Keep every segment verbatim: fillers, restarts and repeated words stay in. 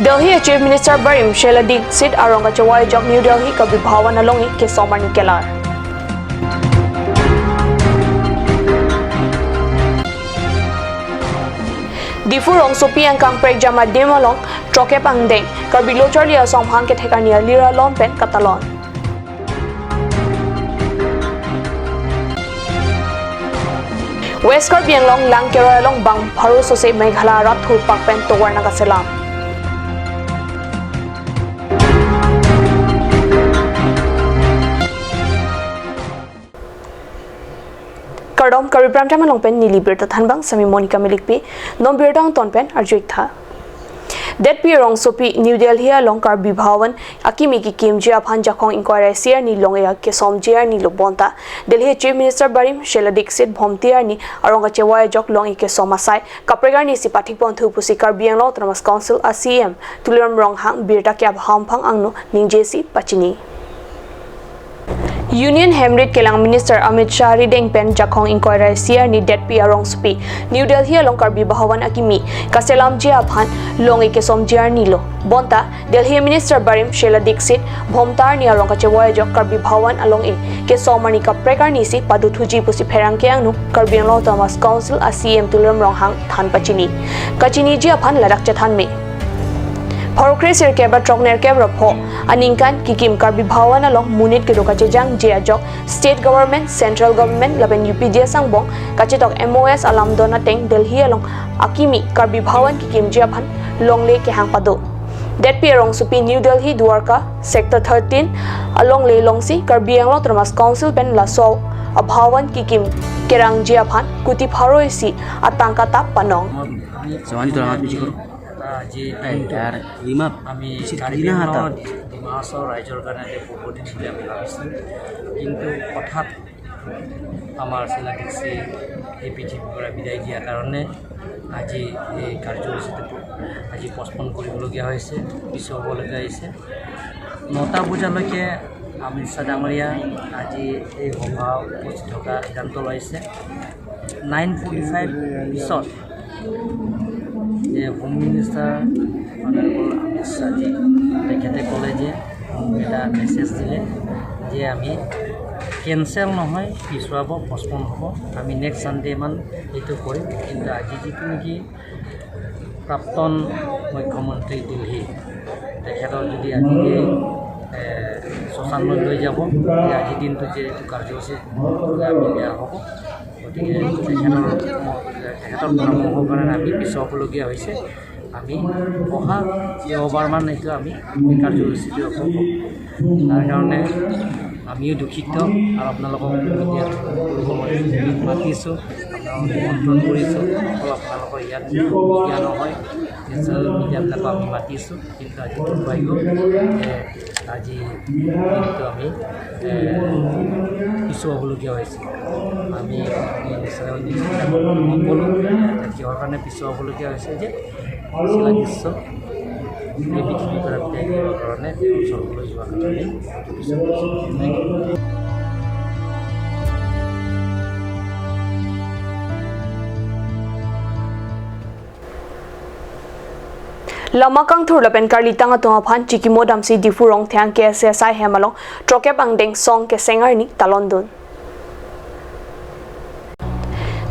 Delhi Chief Minister barim Sheila Dikshit arong kachevoi ajok New Delhi Karbi Bhawan along-i kesom arni kelar. Diphu rongsopi angkang prekjam adim along throkep angdeng Karbi Lo Charli Asong Hang kethek arni alir alon pen katalon. West Karbi Anglong Langkeroi along bang pharo sose Meghalaya rat thurpak pen tovar nangkaselam. Kardom, Karbi Prime Time along pen neli birta thanbang sami Monica Milikpi, non birta angton pen arju-ik tha. Detpi rongsopi New Delhi along Karbi Bhawan akimi kekimji aphan Jakhong ingkoi ra isi arni long-i akesomji arni lo bonta Delhi Chief Minister barim Sheila Dikshit Bhomti arni arong kachevoi ajok long-i kesom asai kaprek arni si pathik ponthu pusi Karbi Anglong Autonomous Council a C E M Tuliram Ronghang birta ke-ap hamphang angno ningjesi pachini. Union hemrit kelang Minister Amit Shah arideng pen Jakhong ingkoi ra isi arni Detpi arongsopi New Delhi along Karbi Bhawan akimi kaselamji aphan long-i kesomji arni lo bonta Delhi Minister barim Sheila Dikshit Bhomti arni arong kachevoi ajok Karbi Bhawan along-i kesom arni kaprek arni si padothuji pusi pherangke angno Karbi Anglong Autonomous Council a C E M Tuliram Ronghang than pachini. Kachiniji aphan ladak chethan me. Pharo kre sirkep ra throk nerkep ra pho aningkan kekim Karbi Bhawan along monit kedo kachejangji ajok State Government, Central Government lapen U P D S angbong kachetok M O S alam don ateng Delhi along akimi Karbi Bhawan kekimji aphan longle kehang pado. Detpi arongsopi New Delhi Dwarka Sector thirteen alongle longsi Karbi Anglong Autonomous Council pen laso abhawan kekim kerangji aphan kuti pharo isi atangka ta panong. Sohani to lahat bichi koro. এটা আজি এই ইয়াৰ ৰিমাপ আমি চিঠি কাৰ্বি দিনা হাতা। আংলঙত ডিমা হাছাও ৰাইজৰ কাৰণে এটা শুভ দিন বুলি আমি ভাবিছিলোঁ, কিন্তু হঠাৎ আমাৰ চিলাকৃষি এই পৃথিৱীৰ পৰা বিদায় দিয়াৰ কাৰণে আজি এই কাৰ্যসূচীটো আজি পষ্টপন কৰিবলগীয়া হৈছে, পিছুৱাবলগীয়া হৈছে। নটা বজালৈকে অমিত শ্বাহ ডাঙৰীয়া আজি এই সভা উপস্থিত থকা সিদ্ধান্ত লৈছে। নাইন ফৰ্টি ফাইভ পিছত যে হোম মিনিষ্টাৰ অনাৰেবল অমিত শ্বাহজী তেখেতে ক'লে যে এটা মেছেজ দিলে যে আমি কেঞ্চেল নহয়, পিছুৱাব, পষ্টপন হ'ব, আমি নেক্সট ছানডে মান এইটো কৰিম। কিন্তু আজি যিটো নেকি প্ৰাক্তন মুখ্যমন্ত্ৰী দিল্লী, তেখেতৰ যদি আজি এই, এ, শ্মশানলৈ লৈ যাব, গতিকে আজিৰ দিনটো যে এইটো কাৰ্যসূচী আমি বেয়া হ'ব। গতিকে তেখেতৰ, তেখেতৰ পৰামৰ্শৰ কাৰণে আমি পিছুৱাবলগীয়া হৈছে। আমি অহা দেওবাৰ মানে এইটো আমি এই কাৰ্যসূচীটো হ'ব। তাৰ কাৰণে আমিও দুখিত আৰু আপোনালোকক মিডিয়াত মাতিছোঁ, আপোনালোকক নিমন্ত্ৰণ কৰিছোঁ। অকল আপোনালোকৰ ইয়াত মিডিয়া নহয়, নেশ্যনেল মিডিয়াবিলাকক আমি মাতিছোঁ, কিন্তু আজি দুৰ্ভাগ্য যে আজি দিনটো আমি, এ, পিছুৱাবলগীয়া হৈছে। আমি নেশ্যনেল মিডিয়াবিলাকক নক'লোঁ, কিহৰ কাৰণে পিছুৱাবলগীয়া হৈছে যে চিলাকৃষ্টি এই পৃথিৱীৰ পৰা বিদায় দিবৰ কাৰণে তেওঁৰ স্বৰ্গলৈ যোৱা কাৰণে আমি পিছুৱাইছোঁ। Lama kangthur lapen karlitang atum aphan chikimo damsi Diphu Rongtheng K S A asai hem along throkep angdeng song keseng arni talondun.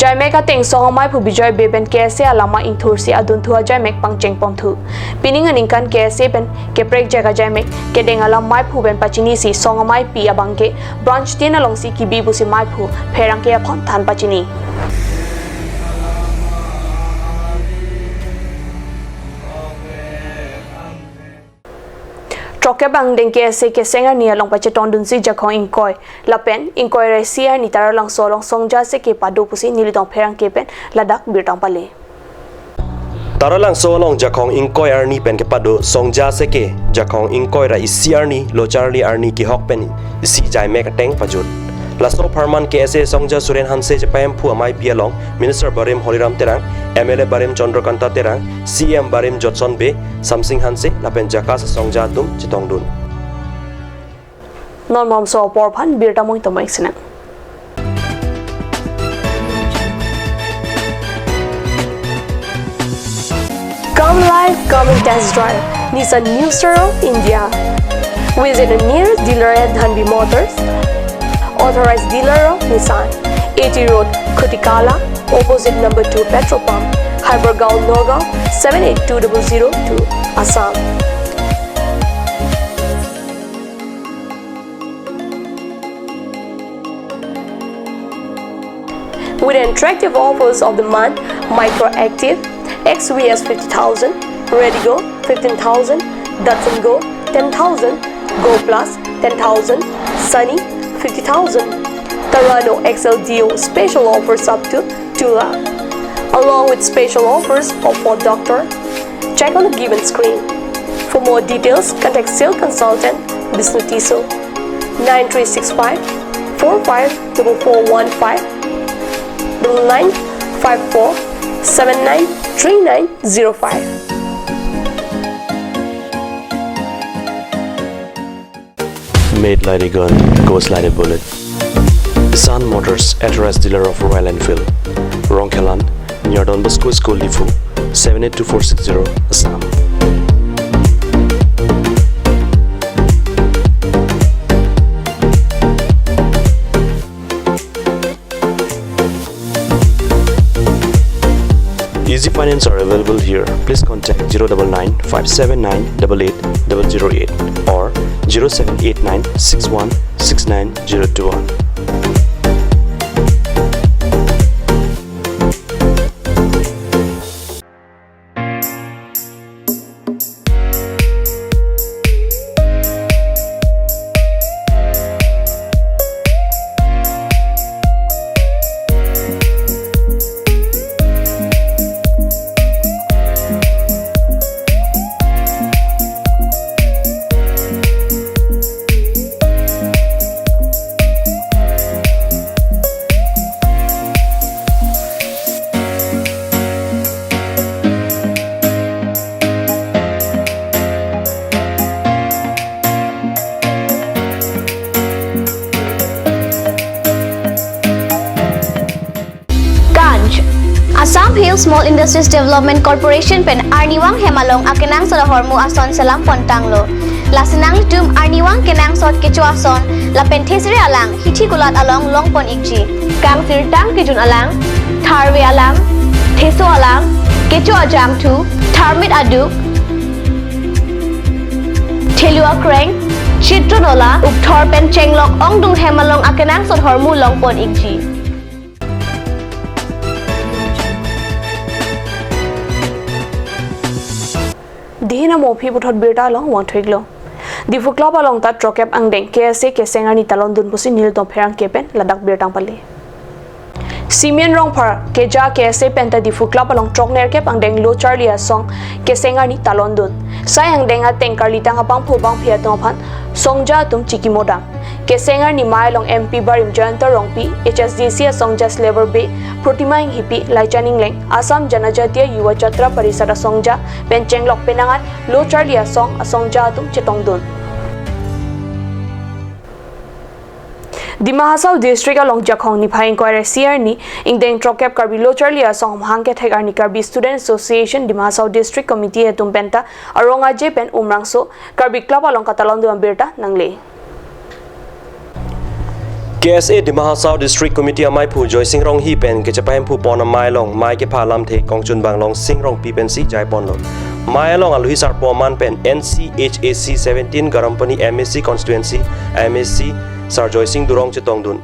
Jaimek ateng song amaiphu Bijoy Bey pen K S A alama ingthursi adunthu ajaimek pangcheng ponthu. Pining aningkan K S A pen keprekjak ajaimek kedeng alam maiphu pen pachinisi song amaipi abangke branch tin alongsi kibi pusi maiphu pherangke aphan than pachini. Throkep angdeng K S A keseng arni along pachetongdunsi Jakhong ingkoi lapen ingkoi ra isi arni Taralangso along songja seke pado pusi nelitum pherangke pen ladak birta pale. Taralangso along Jakhong ingkoi arni pen kepado songja seke, Jakhong ingkoi ra isi arni lo charli arni kehok pen isi jaimek ateng pajut. Laso apharman K S A songja Suren Hanse chepahemphu amaipi along Minister barim Holiram Terang, M L A barim Chandrakanta Terang, C E M barim Jotson Bey, Samsing Hanse lapen JACAS asongja atum chetongdun. Non malomso apor aphan birta moitom eksinang. Come live, come in test drive. Nissan New Star of India. Visit a nearest dealer at Dhanvi Motors, authorized dealer of Nissan, A T Road, Khutikala, opposite number two petrol pump, Hypergaon, Nagaon, seven eight two double zero two, Assam. With attractive offers of the month, Micra Active, X V S fifty thousand, Redigo fifteen thousand, Datsun Go ten thousand, Go Plus ten thousand, Sunny fifty thousand, Terrano X L D O special offers up to two lakh, along with special offers of Ford Doctor. Check on the given screen. For more details, contact sales consultant Bishnu Tisso, nine three six five four five double four one five, double nine five four seven nine three nine zero five. Made like a gun, goes like a bullet. Sun Motors, authorized dealer of Royal Enfield, Rongkhelan, near Don Bosco School, Diphu, seven eight two four six zero, Assam. Easy finance are available here. Please contact zero double nine five seven nine double eight double zero eight or zero seven eight nine six one six nine zero two one. Kanj. Assam Hill Small Industries Development Corporation pen arnivang hem along akenangsot ahormu ason selam pon tanglo. Lasi nanglitum arnivang kenangsot kecho ason lapen thesere alang hithi kulat along long pon ikji. Kangsirtang kejun alang, tharve alang, theso alang, kecho ajangthu, tharmit aduk, thelu akreng, chitron ola, ukthor pen chenglok ongdung hem along akenangsot ahormu long pon ikji. Dihin amo aphi puthot birta along vangthu-iklo. Diphu Club along ta throkep angdeng K S A keseng arni talon dun pusi Niltom Pherangke pen ladak birta pale. Simeon Rongphar keja K S A pen ta Diphu Club along throknerkep angdeng lo charli asong keseng arni talon dun. Sai angdeng ateng karlitang abangphu bangphi atum aphan songja atum chikimo dam. Keseng arni amei along M P barim Jayanta Rongpi, H S D C asongja Slaver Bey, Protima Enghipi, Laichan Engleng, Assam Janajatiya Yuva Chatra Parishad asongja pen chenglok penang-an lo charli asong asongja atum chetongdun. Dima Hasao District along Jakhong niphai ingkoi ra isi arni ingdeng throkep Karbi lo charli asong amahang kethek arni Karbi Student Association Dima Hasao District Committee atum pen ta arong aje pen Umrangso Karbi Club along katalon dun abirta nangle. K S A Dima Hasao District Committee ameiphu Joysing Ronghi pen kachepahemphu pon amei along mei kepha alamthe kongchunbang Longsing Rongpi pensi jai ponlo. Mei along alohi sarpo aman pen N C H A C seventeen Garampani M A C constituency M A C Sar Joysing Durong chetongdun.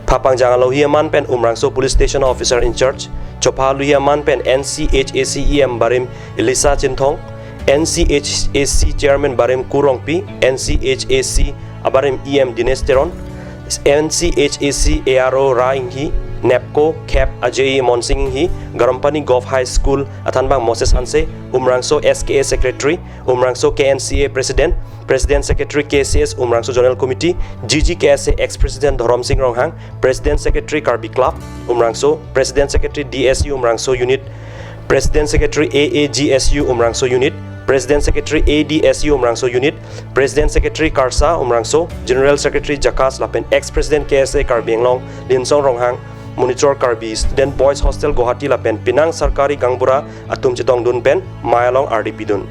Phapangjang alohi aman pen Umrangso Police Station Officer in Charge, chopha alohi aman pen N C H A C E M barim Elisa Chinthong, N C H A C Chairman barim Ku Rongpi, N C H A C abarim E M Dinesh Teron, N C H A C A R O Ra Enghi, NEEPCO, KHEP, A J E Monsing Enghi, Garampani Govt High School athanbang Moses Hanse, Umrangso S K A Secretary, Umrangso K N C A President, President Secretary K C S Umrangso Zonal Committee, G G K S A ex-President Dhorom Sing Ronghang, President Secretary Karbi Club, Umrangso, President Secretary D S U Umrangso Unit, President Secretary A A G S U Umrangso Unit, President Secretary A D S U Umrangso Unit, President Secretary KARSA Umrangso, General Secretary JACAS lapen ex-President K S A Karbi Anglong Linsong Ronghang, Monitor Karbi Student Boys Hostel Guwahati lapen penang sarkari gaonbura atum chetongdun pen mei along ardi pidun.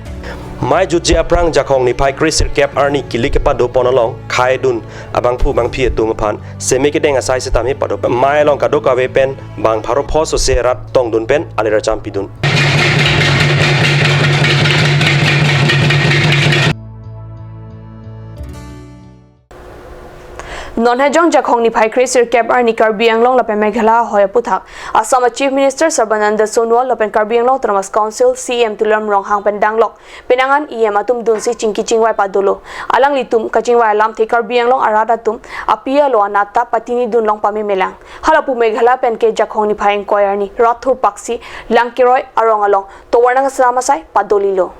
Mei jutji aphrang Jakhong niphai kre sirkep arni kilik kepadopon along khaidun abangphu bangphi atum aphan seme kedeng asai sitame pado. Mei along kadokave pen bang pharo pho sose rat tongdun pen alir acham pidun. Non hejong Jakhong niphai kre sirkep arni Karbi Anglong lapen Meghalaya ahoi aputhak Assam Chief Minister Sarbananda Sonowal lapen Karbi Anglong Autonomous Council C E M Tuliram Ronghang pen danglok penang an E M atum dunsi chingki chingvai padolo. Alanglitum kachingvai alamthe Karbi Anglong arat atum api alo anat ta patinidun long pamemelang. Halapu Meghalaya pen ke Jakhong niphai ingkoi arni rat thurpaksi Langkeroi arong along tovar nangkasam asai padolilo.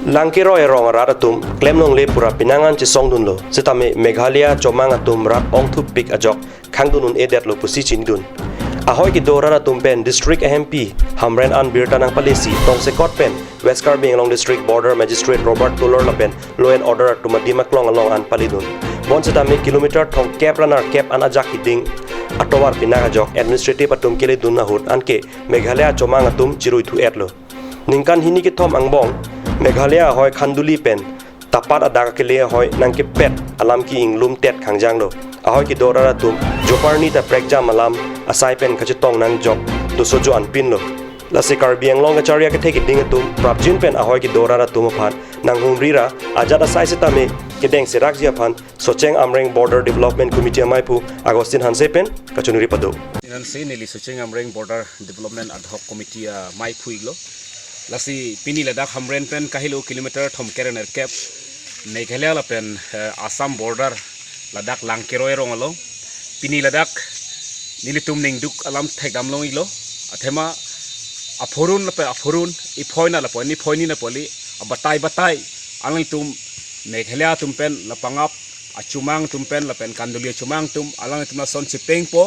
Langkeroi arong arat atum klemlongle pura penang an chesongdunlo. Sitame Meghalaya chomang atum rat ongthupik ajok khangdun un-edetlo pusi chinidun. Ahoi kedo rat atum pen district ahempi Hamren an birta nangpalesi tongsekot pen West Karbi Anglong District Border Magistrate Robert Tulor lapen Law and Order atum adim aklong along an paledun. Bonsitame kilometer thomkep ra nerkep an ajak keding atovar pinak ajok administrative atum keledun ahut anke Meghalaya chomang atum chirui thu-etlo. Ningkan hini kethom angbong Meghalaya ahoi Khanduli pen Tapat adak akele ahoi nangkepet alam ke-inglum tet khangjanglo. Ahoi kedo rat atum joparni ta prekjam alam asai pen kachetong nangjok doso jo anpinlo. Lasi Karbi Anglong kacharli akethe keding atum prapjin pen ahoi kedo rat atum aphan nanghumri ra ajat asai sitame kedeng serakji aphan Socheng Amreng Border Development Committee amaiphu Augustine Hanse pen kachiningri pado. Inansi neli Socheng Amreng Border Development Ad Hoc Committee amaiphu iklo. Lasi pini ladak Hamren pen kahelo kilometer thomkep ra nerkep Meghalaya lapen, eh, Assam border ladak Langkeroi arong along. Pini ladak nelitum ningduk alam thekdam long iklo. Athema aphurun lapen aphurun, iphoi na lapen iphoi ni na poli, abatai batai, alanglitum Meghalaya atum pen, lapangap achomang atum pen, lapen Khanduli achomang atum, alanglitum lason chepengpo,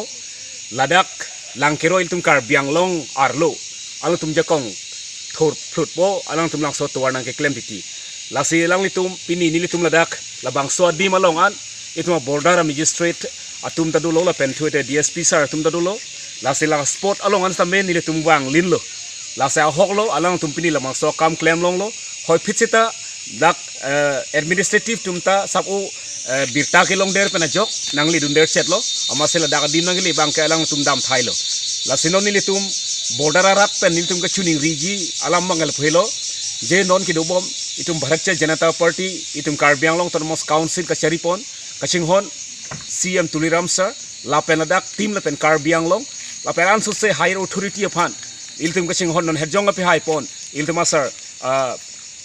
ladak Langkeroi ilitum Karbi Anglong arlo, alanglitum jakong thur phlutpo, alanglitum langso tovar nangkeklem titi. Lasi alanglitum pini nelitum ladak labangso adim along an, itum a-border a-magistrate atum ta dolo lapen thu-ete D S P sir atum ta dolo. Lasi la spot along an sitame nelitum vanglinlo. Lasi ahoklo, alangtum pini labangso akam klemlonglo. Hoiphit seta dak, eh, administrative atum ta sabo, eh, birta kelongder pen ajok nangledunderchetlo. Amatsi ladak adim nangkele abang ke alangtum damthailo. Lasi non nelitum border arat pen nelitum kachiningriji alam abang ke lapu helo. Je non kedobom itum Bharatiya Janata Party, itum Karbi Anglong Autonomous Council kacharipon kachinghon C E M Tuliram sir, lapen ladak team lapen Karbi Anglong, lapen ansose higher authority aphan ilitum kachinghon non hejong api haipon, ilitum a-sir, ah,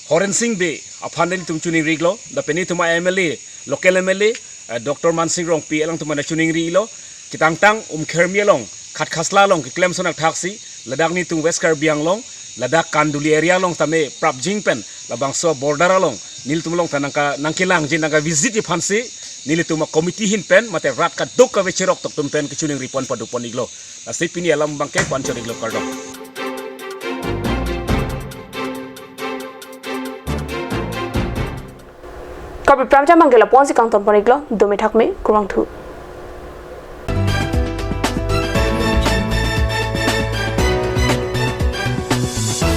Horen Sing Bey aphan ilitum chiningrilo, lapen itum a-M L A, local M L A, eh, Doctor Mansing Rongpi alangtum aphan chiningrilo, ketangtang Umkhermi along, Khatkhasla along keklem sonak thaksi, ladak nelitum West Karbi Anglong, ladak Khanduli area along tame prapjin pen labangso border along nelitum along ta nangka nangkelangji nangkavisitji aphansi nelitum a-committee ahin pen mate rat kadokave cheroktok atum pen kachiningri pon padopon iklo. Lasi pini alam abang ke panchor iklo, kardom. Karbi Prime Time abang ke lapu-ansi kangton pon iklo, dome thakme, kurvangthu.